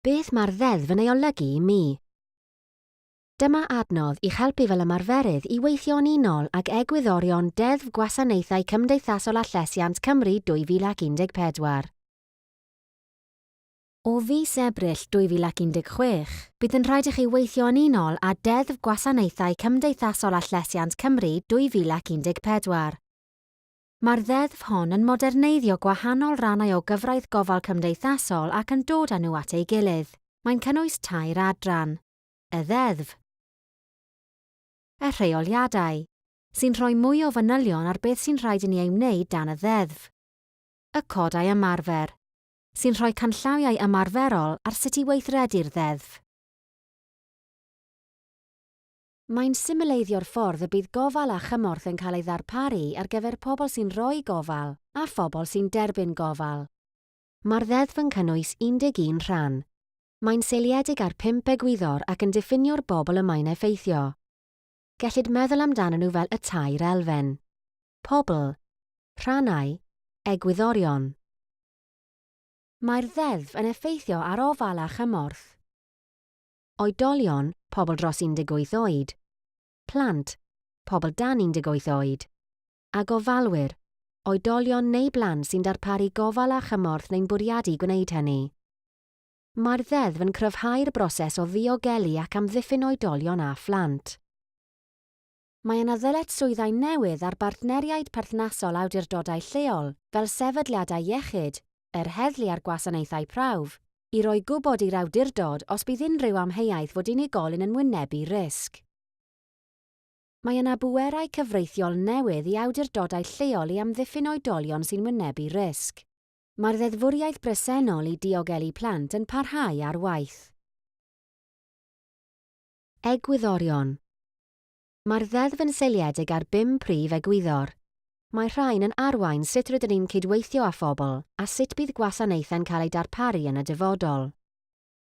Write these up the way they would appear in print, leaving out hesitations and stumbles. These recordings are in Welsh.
Beth mae'r ddeddf yn ei olygu i mi? Dyma adnodd i'ch helpu fel ymarferydd i weithio'n unol ag egwyddorion Deddf Gwasanaethau Cymdeithasol a Llesiant Cymru 2014. O fis Ebrill 2016, bydd yn rhaid i chi weithio yn unol â Deddf Gwasanaethau Cymdeithasol a Llesiant Cymru 2014. Mae'r ddeddf hon yn moderneiddio gwahanol rannau o gyfraith gofal cymdeithasol ac yn dod â nhw at ei gilydd. Mae'n cynnwys tair adran, y Ddeddf, y Rheoliadau, sy'n rhoi mwy o fanylion ar beth sy'n rhaid i ni ei wneud dan y Ddeddf, y Codau Ymarfer, sy'n rhoi canllawiau ymarferol ar sut i weithredu'r Ddeddf. Mae'n symleiddio'r ffordd y bydd gofal a chymorth yn cael ei ddarparu ar gyfer pobl sy'n rhoi gofal a phobl sy'n derbyn gofal. Mae'r Ddeddf yn cynnwys 11 rhan. Mae'n seiliedig ar pump egwyddor ac yn diffinio'r bobl y mae'n effeithio. Gellid meddwl amdanyn nhw fel y tair elfen. Pobl. Rhannau. Egwyddorion. Mae'r Ddeddf yn effeithio ar ofal a chymorth. Oedolion, pobl dros 18 oed, plant, pobl dan 18 oed, a gofalwyr, oedolion neu blant sy'n darparu gofal a chymorth neu'n bwriadu gwneud hynny. Mae'r Ddeddf yn cryfhau'r broses o ddiogelu ac amddiffyn oedolion a phlant. Mae yna ddyletswyddau newydd ar bartneriaid perthnasol awdurdodau lleol, fel sefydliadau iechyd, yr heddlu a'r gwasanaethau prawf, i roi gwybod i'r awdurdod os bydd unrhyw amheuaeth fod unigolyn yn wynebu risg. Mae yna bwerau cyfreithiol newydd i awdurdodau lleol i amddiffyn oedolion sy'n wynebu risg. Mae'r ddeddfwriaeth bresennol i diogelu plant yn parhau ar waith. Egwyddorion. Mae'r Ddeddf yn seiliedig ar bum prif egwyddor. Mae rhain yn arwain sut rydyn ni'n cydweithio â phobl a sut bydd gwasanaethau'n cael eu darparu yn y dyfodol.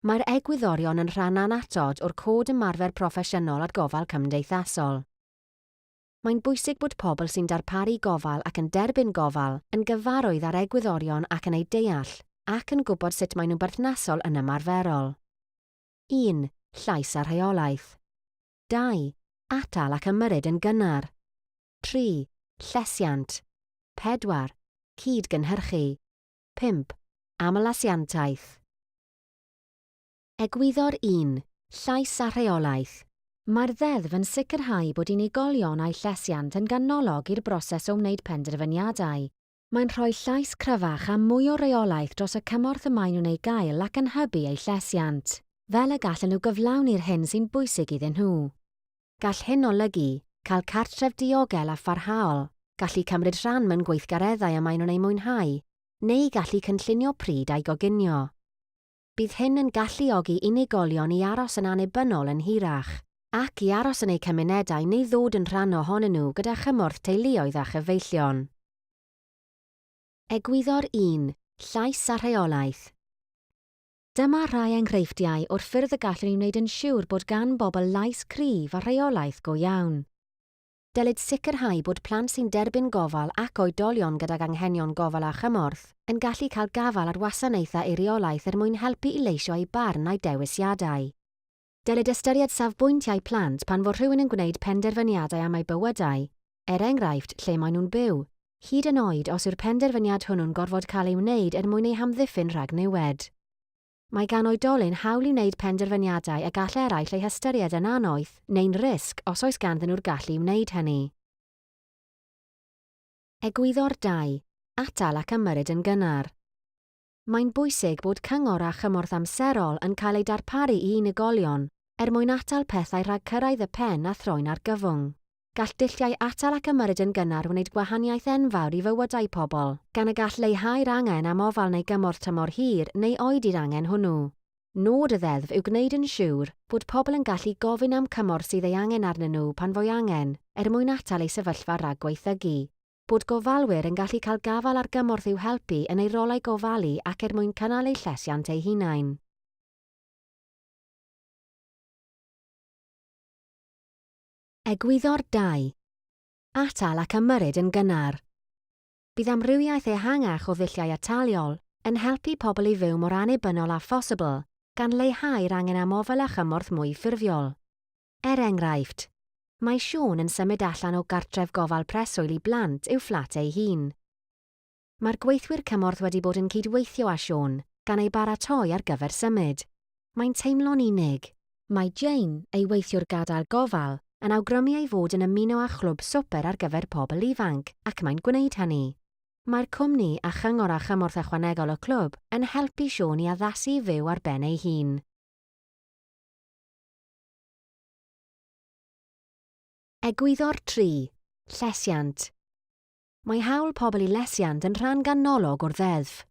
Mae'r egwyddorion yn rhan annatod o'r Cod Ymarfer Proffesiynol ar Gofal Cymdeithasol. Mae'n bwysig bod pobl sy'n darparu gofal ac yn derbyn gofal yn gyfarwydd â'r egwyddorion ac yn eu deall, ac yn gwybod sut maen nhw'n berthnasol yn ymarferol. 1, Llais a rheolaeth. 2, Atal ac ymyrryd yn gynnar. 3, Llesiant. 4, Cyd-gynhyrchu. 5, Aml-asiantaeth. Egwyddor 1, Llais a rheolaeth. Mae'r Ddeddf yn sicrhau bod unigolion a'u llesiant yn ganolog i'r broses o wneud penderfyniadau. Mae'n rhoi llais cryfach a mwy o reolaeth dros y cymorth y maen nhw'n ei gael ac yn hybu eu llesiant, fel y gallen nhw gyflawni'r hyn sy'n bwysig iddyn nhw. Gall hyn olygu cael cartref diogel a pharhaol, gallu cymryd rhan mewn gweithgareddau y maen nhw'n eu mwynhau, neu gallu cynllunio pryd a'i goginio. Bydd hyn yn galluogi unigolion i aros yn annibynnol yn hirach, ac i aros yn eu cymunedau neu ddod yn rhan ohonyn nhw gyda chymorth teuluoedd a chyfeillion. Egwyddor 1, Llais a rheolaeth. Dyma rai enghreifftiau o'r ffyrdd y gallwn ni wneud yn siwr bod gan bobl lais cryf a rheolaeth go iawn. Dylid sicrhau bod plant sy'n derbyn gofal ac oedolion gydag anghenion gofal a chymorth yn gallu cael gafael ar wasanaethau eiriolaeth er mwyn helpu i leisio eu barn a'u dewisiadau. Dylid ystyried safbwyntiau plant pan fo rhywun yn gwneud penderfyniadau am eu bywydau, er enghraifft, lle maen nhw'n byw, hyd yn oed os yw'r penderfyniad hwnnw'n gorfod cael ei wneud er mwyn eu hamddiffyn rhag niwed. Mae gan oedolyn hawl i wneud penderfyniadau y gall eraill eu hystyried yn annoeth neu'n risg os oes ganddyn nhw'r gallu i wneud hynny. Egwyddor 2, Atal ac ymyrryd yn gynnar. Mae'n bwysig bod cyngor a chymorth amserol yn cael eu darparu i unigolion er mwyn atal pethau rhag cyrraedd y pen a throi'n argyfwng. Gall dulliau atal ac ymyrryd yn gynnar wneud gwahaniaeth enfawr i fywydau pobl, gan y gall leihau'r angen am ofal neu gymorth tymor hir neu oedi'r angen hwnnw. Nod y Ddeddf yw gwneud yn siwr bod pobl yn gallu gofyn am cymorth sydd ei angen arnyn nhw pan fo'i angen, er mwyn atal eu sefyllfa rhag gwaethygu. Bod gofalwyr yn gallu cael gafael ar gymorth i'w helpu yn eu rolau gofalu ac er mwyn cynnal eu llesiant eu hunain. Egwyddor 2. Atal ac ymyrryd yn gynnar. Bydd amrywiaeth ehangach o ddulliau ataliol yn helpu pobl i fyw mor annibynnol â phosibl, gan leihau'r angen am ofal a chymorth mwy ffurfiol. Er enghraifft, mae Siôn yn symud allan o gartref gofal preswyl i blant i'w fflat ei hun. Mae'r gweithwyr cymorth wedi bod yn cydweithio â Siôn, gan ei baratoi ar gyfer symud. Mae'n teimlo'n unig. Mae Jane, ei weithiwr gadael gofal, yn awgrymu ei fod yn ymuno â chlwb swper ar gyfer pobl ifanc, ac mae'n gwneud hynny. Mae'r cwmni, a chyngor a chymorth ychwanegol y clwb, yn helpu Siôn i addasu i fyw ar ben ei hun. Egwyddor 3, Llesiant. Mae hawl pobl i lesiant yn rhan ganolog o'r Ddeddf.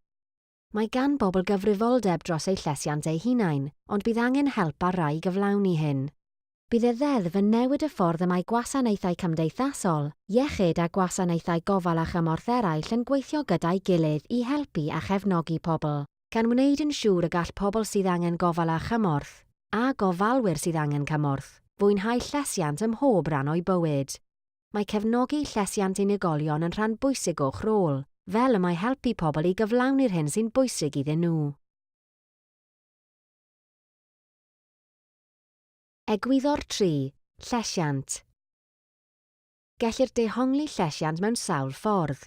Mae gan bobl gyfrifoldeb dros eu llesiant eu hunain, ond bydd angen help ar rai i gyflawni hyn. Bydd y Ddeddf yn newid y ffordd y mae gwasanaethau cymdeithasol, iechyd a gwasanaethau gofal a chymorth eraill yn gweithio gyda'i gilydd i helpu a chefnogi pobl, gan wneud yn siŵr y gall pobl sydd angen gofal a chymorth, a gofalwyr sydd angen cymorth, fwynhau llesiant ym mhob rhan o'u bywyd. Mae cefnogi llesiant unigolion yn rhan bwysig o'ch rôl, fel y mae helpu pobl i gyflawni'r hyn sy'n bwysig iddyn nhw. Egwyddor 3, Llesiant. Gellir dehongli llesiant mewn sawl ffordd.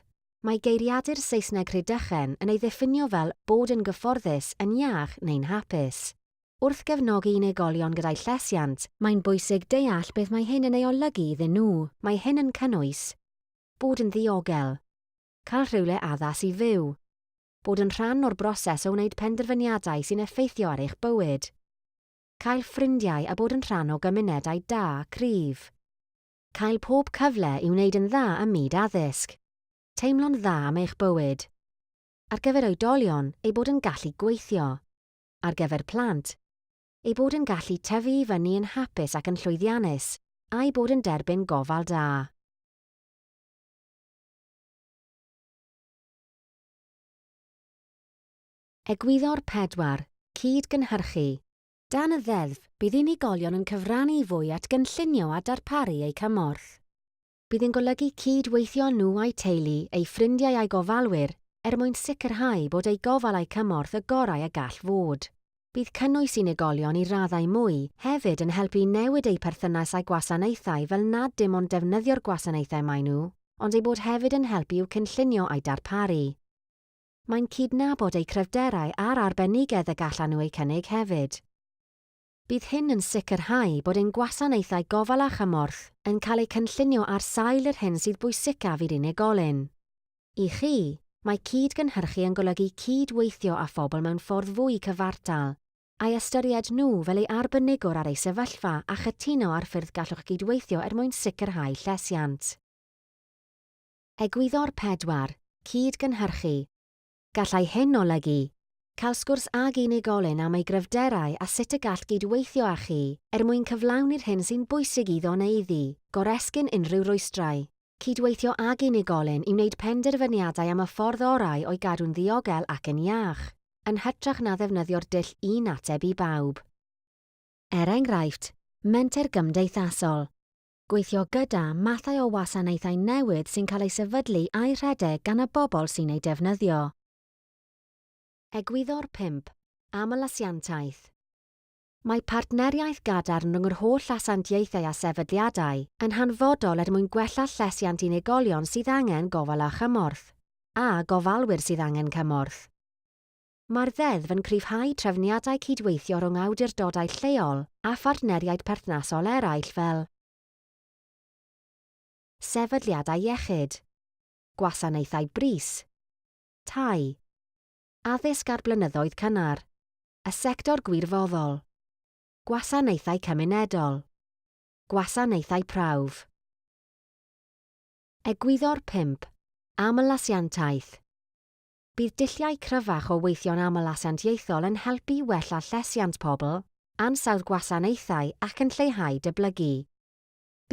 Mae Geiriadur Saesneg Rhydychen yn ei ddiffinio fel bod yn gyfforddus, yn iach neu'n hapus. Wrth gefnogi unigolion gyda'u llesiant, mae'n bwysig deall beth mae hyn yn ei olygu iddyn nhw. Mae hyn yn cynnwys, bod yn ddiogel, cael rhywle addas i fyw, bod yn rhan o'r broses o wneud penderfyniadau sy'n effeithio ar eich bywyd, cael ffrindiau a bod yn rhan o gymunedau da, cryf, cael pob cyfle i wneud yn dda ym myd addysg, teimlo'n dda am eich bywyd. Ar gyfer oedolion, eu bod yn gallu gweithio. Ar gyfer plant, eu bod yn gallu tyfu i fyny yn hapus ac yn llwyddiannus, a'u bod yn derbyn gofal da. Egwyddor 4, Cyd-gynhyrchu. Dan y Ddeddf, bydd unigolion yn cyfrannu fwy at gynllunio a darparu eu cymorth. Bydd yn golygu cyd-weithio â nhw a'u teulu, eu ffrindiau a'u gofalwyr, er mwyn sicrhau bod eu gofal a'u cymorth y gorau y gall fod. Bydd cynnwys unigolion i raddau mwy hefyd yn helpu i newid eu perthynas â'u gwasanaethau fel nad dim ond defnyddio'r gwasanaethau maen nhw, ond eu bod hefyd yn helpu i'w cynllunio a'u darparu. Mae'n cydnabod eu cryfderau a'r arbenigedd y gallan nhw eu cynnig hefyd. Bydd hyn yn sicrhau bod ein gwasanaethau gofal a chymorth yn cael eu cynllunio ar sail yr hyn sydd bwysicaf i'r unigolyn. I chi, mae cyd-gynhyrchu yn golygu cyd-weithio â phobl mewn ffordd fwy cyfartal, a'i ystyried nhw fel ei arbenigwr ar eu sefyllfa a chytuno ar ffyrdd gallwch gydweithio er mwyn sicrhau llesiant. Egwyddor 4, Cyd-gynhyrchu. Gallai hyn olygu cael sgwrs ag unigolyn am ei gryfderau a sut y gall gydweithio â chi er mwyn cyflawni'r hyn sy'n bwysig iddo neu iddi, goresgyn unrhyw rwystrau. Cydweithio ag unigolyn i wneud penderfyniadau am y ffordd orau o'i gadw'n ddiogel ac yn iach, yn hytrach na ddefnyddio'r dull un ateb i bawb. Er enghraifft, menter gymdeithasol. Gweithio gyda mathau o wasanaethau newydd sy'n cael eu sefydlu a'u rhedeg gan y bobl sy'n eu defnyddio. Egwyddor 5, Aml-asiantaeth. Mae partneriaeth gadarn rhwng yr holl asiantiaethau a sefydliadau yn hanfodol er mwyn gwella llesiant unigolion sydd angen gofal a chymorth, a gofalwyr sydd angen cymorth. Mae'r Ddeddf yn cryfhau trefniadau cydweithio rhwng awdurdodau lleol a phartneriaid perthnasol eraill fel sefydliadau iechyd, gwasanaethau brys, tai, addysg a'r blynyddoedd cynnar, y sector gwirfoddol, gwasanaethau cymunedol, gwasanaethau prawf. Egwyddor 5, Aml-asiantaeth. Bydd dulliau cryfach o weithio'n aml-asiantiaethol yn helpu i wella llesiant pobl, ansawdd gwasanaethau ac yn lleihau dyblygu.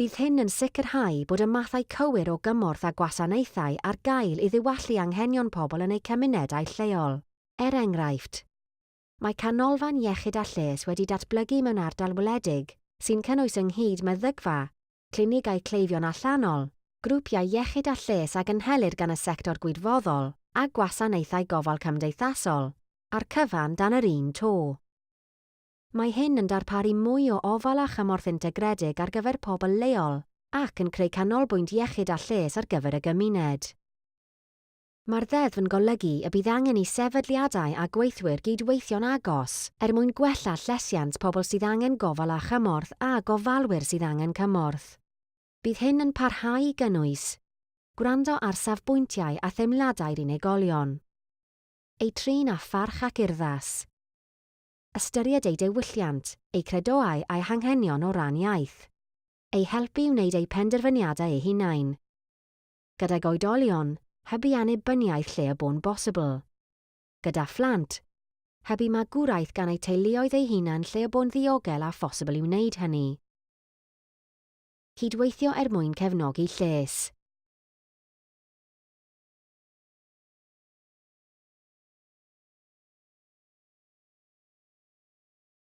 Bydd hyn yn sicrhau bod y mathau cywir o gymorth a gwasanaethau ar gael i ddiwallu anghenion pobl yn eu cymunedau lleol. Er enghraifft, mae canolfan iechyd a lles wedi datblygu mewn ardal wledig sy'n cynnwys ynghyd meddygfa, clinigau cleifion allanol, grwpiau iechyd a lles a gynhelir gan y sector gwirfoddol a gwasanaethau gofal cymdeithasol, a'r cyfan dan yr un to. Mae hyn yn darparu mwy o ofal a chymorth integredig ar gyfer pobl leol ac yn creu canolbwynt iechyd a lles ar gyfer y gymuned. Mae'r Ddeddf yn golygu y bydd angen i sefydliadau a gweithwyr gyd-weithio'n agos er mwyn gwella llesiant pobl sydd angen gofal a chymorth a gofalwyr sydd angen cymorth. Bydd hyn yn parhau i gynnwys gwrando ar safbwyntiau a theimladau'r unigolion, eu trin â pharch ac urddas, ystyried eu diwylliant, eu credoau a'u hanghenion o ran iaith, eu helpu i wneud eu penderfyniadau eu hunain. Gydag oedolion, hybu annibyniaeth lle y bo'n bosibl. Gyda phlant, hybu magwraeth gan eu teuluoedd eu hunain lle y bo'n ddiogel a phosibl i wneud hynny. Cydweithio er mwyn cefnogi lles.